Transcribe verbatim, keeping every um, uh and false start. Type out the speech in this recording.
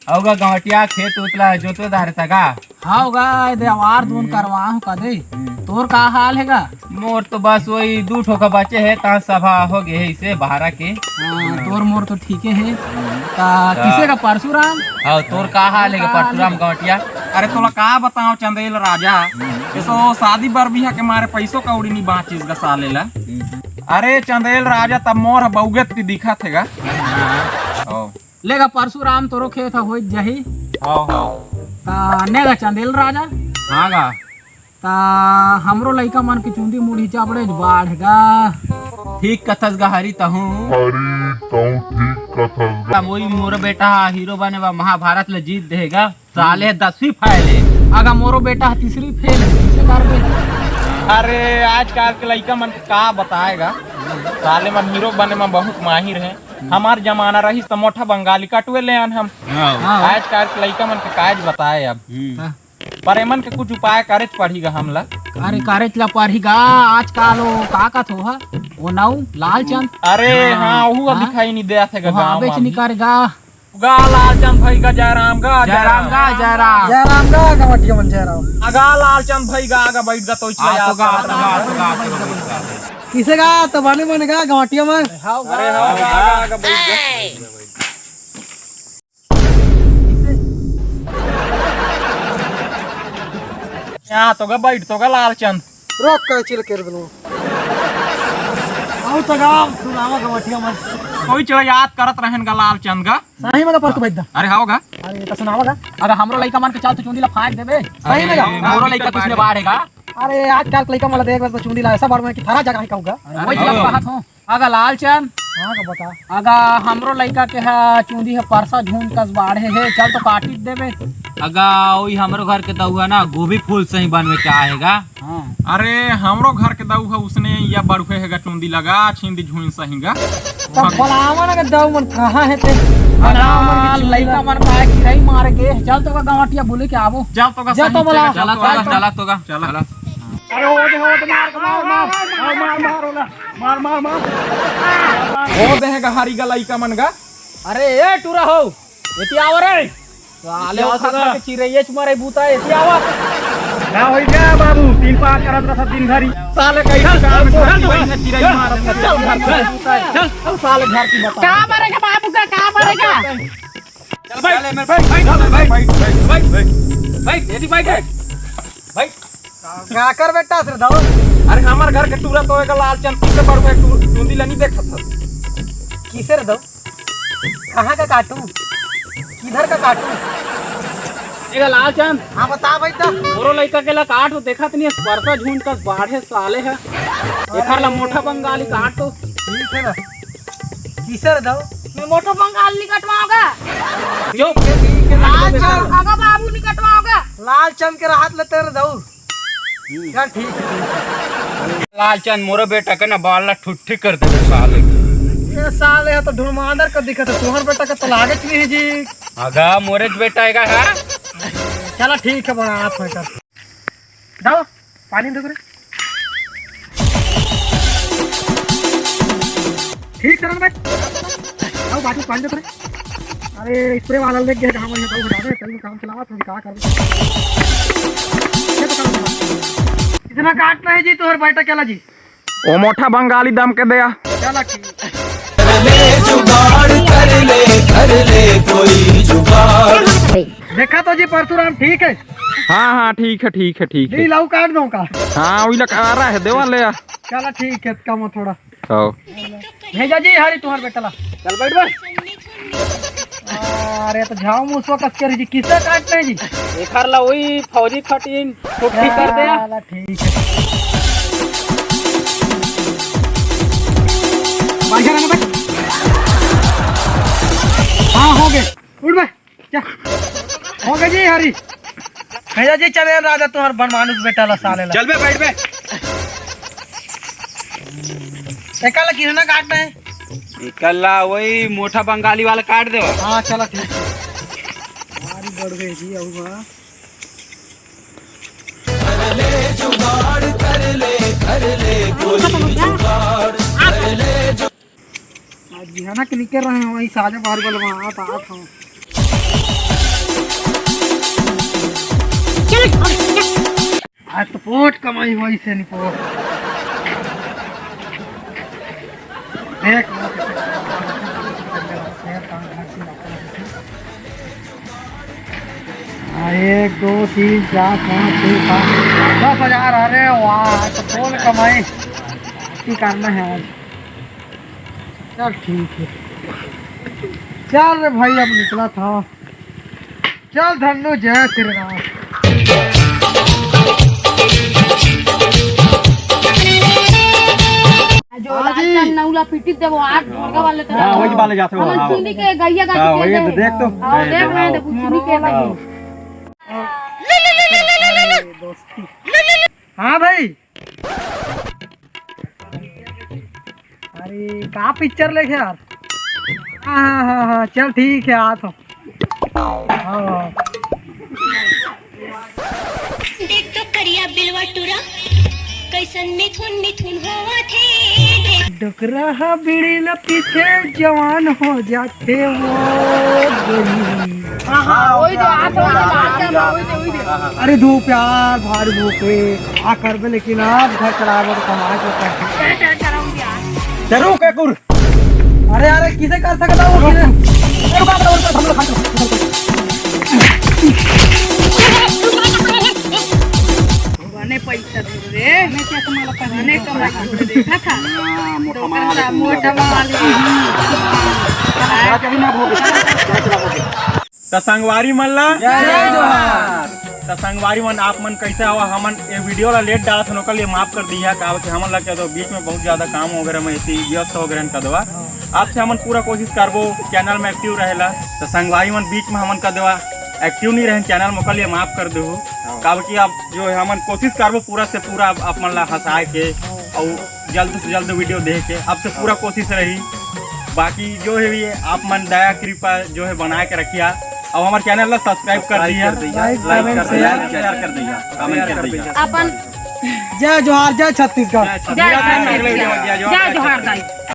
अउ गा गंवटिया, खेत उत ला जोतवे दारे त गा? हव गा, ए दे अवार दून करवा हूँ का दे। हम्म। तोर का हाल हे गा? मोर तो बस वही दू ठोका बचे हे, ता सभा हो गे हे इसे बहारा के। हाँ, तोर मोर तो ठीके हे। ता ता किसे का परशुराम? हाँ, तोर का हाल हे गा का हाल परशुराम हे? गंवटिया? अरे तोला का बताओ चंदेल राजा, हम्म। एसो शादी बर बिहा के मारे पैसो कौड़ी नी बाँचिस गा साले ला। हम्म। अरे चंदेल राजा, तब मोर ह बउगत की दिखत हे गा। हाँ। ओ। ले गा परशुराम, तोरो खेत ह होई जाही। हाँ, हाँ। ता ने गा चंदेल राजा। हाँ गा। ता हमरो लइका मन के चुंदी मुड़ी चापड़े बाढ़ गा। ठीक कथस गा हरी तहूँ। हरी तहूँ ठीक कथस गा। ता मोई मोर बेटा ह हीरो बने बा, महाभारत ले जीत देगा। साले दसवीं फेल हे। अगा मोरो बेटा ह तीसरी फेल हे। किसे करबे? अरे आजकल के लइका मन के का बताए गा। साले मन हीरो बने म बहुत माहिर हे। हमार जमाना रहिस त मोठा बंगाली कटवे ले आन हम। हाँ। हाँ। आजकल के लइका मन के काज बताए अब। हम्म। हाँ। पर एमन के कुछ उपाय करेच पड़ही गा हमला। अरे करेच ला पड़ही गा, आजकल वो का कथ हो हा? वो नऊ लालचंद। अरे हाँ। हाँ, ओहू अब हाँ। दिखाई नहीं देत हे गा वो गाँव आबेच में नहीं अभी। कर गा। गा लालचंद भई गा, जयराम गा, जयराम गा, जयराम। जयराम गा, गंवटिया मन जयराम। गा लालचंद भई गा, गा बैठ गा, तो आ तो गा, आ तो गा, आ तो गा, आ तो गा, बैठ गा। किसे गा, तो बने बने गा, गंवटिया मन। अरे हाँ, गा, गा, गा, बैठ गा। यहाँ तो गा, बैठ तो गा लालचंद। रोक कर चिल कर दलो। आओ तो गा, सुनावा गंवटिया मन। कोई चला याद करत रहेन गा लालचंद गा। सही में गा परसों बैठ दा। अरे हाँ गा। अरे तो सुनावा गा। अगर हमरो लइका मन के चल तो चुंदी ला फाड़ देबे। सही में गा। अरे, मोरो लइका कुछ ने बाढ़ेगा। अरे आजकल के लइका मन ला देख तो चुंदी ला ऐसा बाढ़ में कि थारा जगह ही कहूँगा। अरे, वही हाँ। चीज कहत हूँ। अगा लालचंद। हाँ, का बता। अगा हमरो लइका के हा चुंदी ह परसा झुंड कस बाढ़े हे, चल तो काटी देबे। अगा ओई हमरो घर के दऊ ह ना गोभी फूल सही बनवे के आहे गा। हाँ। अरे हमरो घर के दऊ ह उसने या बड़ुए हे गा चुंदी लगा छिंदी झुंड सही गा। तब बुलावा ना के दऊ मन कहाँ हे ते? अगा लइका मन का चिरई मारे के, चल तो का गंवटिया बोले के आबो। चल तो का चल सही तो बोला। जगह, चल तो का, चल तो का। चला तो गा, चला। अरे ओ दे, ओ दे, मार, मार, मार, मार, मार, मार, ओला, मार, मार, मार। ओ दे, गा हारी गा लइका मन गा। अरे ए टूरा हो, एती आवा रे। साले ओ खा खा के चिरैये चुमारे बूता, एती आवा। का होई गा बाबू, तीन पाँच करत रह सब दिन भरी। साले कहीं काम में चल, चल, चिरैये मारत रह। चल घर पे। चल, चल, साले घर की बता। का मरेगा बाबू का, का मरेगा? चल भाई, चल, भाई, भाई, भाई, भाई, भाई, भाई, भाई, भाई, भाई, भाई, भाई, भाई। का कर बेटा से दऊ? अरे हमार घर के टूरा तो एक लालचंद पीछे पड़ गए, टू-, टूंदी ला नहीं देखत था। किसे रे दऊ? कहाँ का काटू? किधर का काटू? ए लालचंद। हाँ बता भाई तो। मोरो लइका के ला काट तो देखत नहीं, परसा झुंड कस बाढ़े साले हे। एखर ला मोठा बंगाली काट तो। ठीक है ना। किसे रे दऊ? मैं मोठा बंगाली नहीं कटवाऊंगा। चुप। ठीक है, ठीक है, लालचंद। अगर बाबू नहीं कटवाऊंगा। लालचंद के हाथ लेते रे दऊ। चल ठीक है, ठीक है। लालचंद मोरो बेटा के ना बाल ला ठुट्ठी कर दे साले। ये साले है तो ढुलमांदर का दिखत है, तुम्हार बेटा का तो लागत नहीं है जी। अगा मोरे बेटा आएगा है। चला ठीक है बड़ा आप है कर। दऊ पानी दे रे। ठीक तरह भाई। आओ बाजू पानी दे रे। अरे स्प्रे वाला लेके गया कहाँ वहीं बताओ बता दे, कल काम चलावा तो क्या कर। ये तो काम चला। इतना काटना है जी तोहर बेटा केला जी। ओ मोठा बंगाली दम के दया। चला ठीक। कर ले जुगाड़, कर ले, कर ले कोई जुगाड़। देखा तो जी परशुराम ठीक है। हाँ हाँ ठीक है, ठीक है, ठीक है। नी लाऊ काट दो का। हाँ वही लगा रहा है देवा ले आ। चला ठीक है कम थोड़ा। हाँ। भेजा जी हरी तुम्हार बेटा ला। चल बैठ बे। अरे तो झाव मुसवा कस के रही जी, किसे काटना है जी? एखर ला वही फौजी खटीन छुट्टी कर दे। चला ठीक है। बढ़िया रहना भाई। हाँ हो गए। उठ बे। क्या? हो गया जी हरी। भैया जी चले राजा तुम्हार बन मानुस बेटा ला साले ला। चल बे बैठ बे। एका ला कितना काटना है? इकल्ला वही मोठा बंगाली वाला काट देवा। हाँ चला ठीक है। हमारी बढ़ गई जी अबुआ। जुगाड़ कर ले, कर ले कोई जुगाड़, कर ले। आज बिहाना के निकल रहे हैं वही साजा बाहर बलवा आता आता हूँ। कोट कमाई होइस हे निपोट। देख। हाँ, एक, दो, तीन, चार, पाँच, छः, सात, दस हजार। अरे वाह, तो फुल कमाई। की करना है आज? चल ठीक है, चल रे भाई, अब निकला था। चल धन्नू, जय श्री राम। जो हाँ जी। राजस्थान नौला पीटित देबो, आठ ढोलका वाले तरह। हाँ, वही वाले जाते हो, हमन हाँ। चुनी के गैया गाड़ी हाँ, के वही दे। तो देख तो। हाँ, देख रहे हैं, देखो, चुनी के हाँ। लगी। हाँ भाई। अरे, का पिक्चर लेके यार? हाँ, हाँ, हाँ, हाँ, चल ठीक है, आ तो। हाँ। देख तो करिया बिलवा टूरा, कैसन मिथुन मिथुन होवत हे। डोकरा हा बीड़ी ल पीथे, जवान हो जाथे वो गोरी। हाँ, हाँ, वही दे, आ तो, आ तो, आ तो, वही दे, वही दे। अरे धूप यार, भारी धूप है, आ करबे, लेकिन आज घर चलावे तो कमाए तो कर। चल, चल, चल, हम भी आ। चल रुक, एक और। अरे, अरे, किसे कर सकता हूँ, किसे? अरे, रुक, रुक, रुक, रुक, हम लोग खा लो। बने पैसा दे रे। बने कमाई दे रे। देखा था? हाँ, मोटा माल है, मोटा माल है। चला, चला, ना भोग। त संगवारी मन ला जय जोहार। त संगवारी मन, आप मन कैसे हवा? हमन ये वीडियो ला लेट डालत हन, ओकर लिए माफ कर दिया, काबर कि हमन ला क्या तो बीच में बहुत ज्यादा काम वगैरह में ऐसे ही व्यस्त हो गए रहन कदवा। आपसे हमन पूरा कोशिश करबो चैनल में एक्टिव रहेला। त संगवारी मन, बीच में हमन कदवा एक्टिव नहीं रहन चैनल में, ओकर लिए माफ कर देहु। हाँ। काबर कि आप जो है, हमन कोशिश करबो पूरा से पूरा आप, आप मन ला हंसाए के, हाँ। और जल्द से जल्द वीडियो देख के आपसे पूरा कोशिश रही। बाकी जो है भी आप मन दया कृपा जो है बनाए के रखिया। अब हमारे चैनल ला सब्सक्राइब कर दिया, कर दिया, like, लाइक कर कर दिया, दिया, शेयर कर दिया, कमेंट कर दिया। अपन जय जोहार, जय छत्तीसगढ़। जय छत्तीसगढ़। जय जोहार। जय जोहार दाई।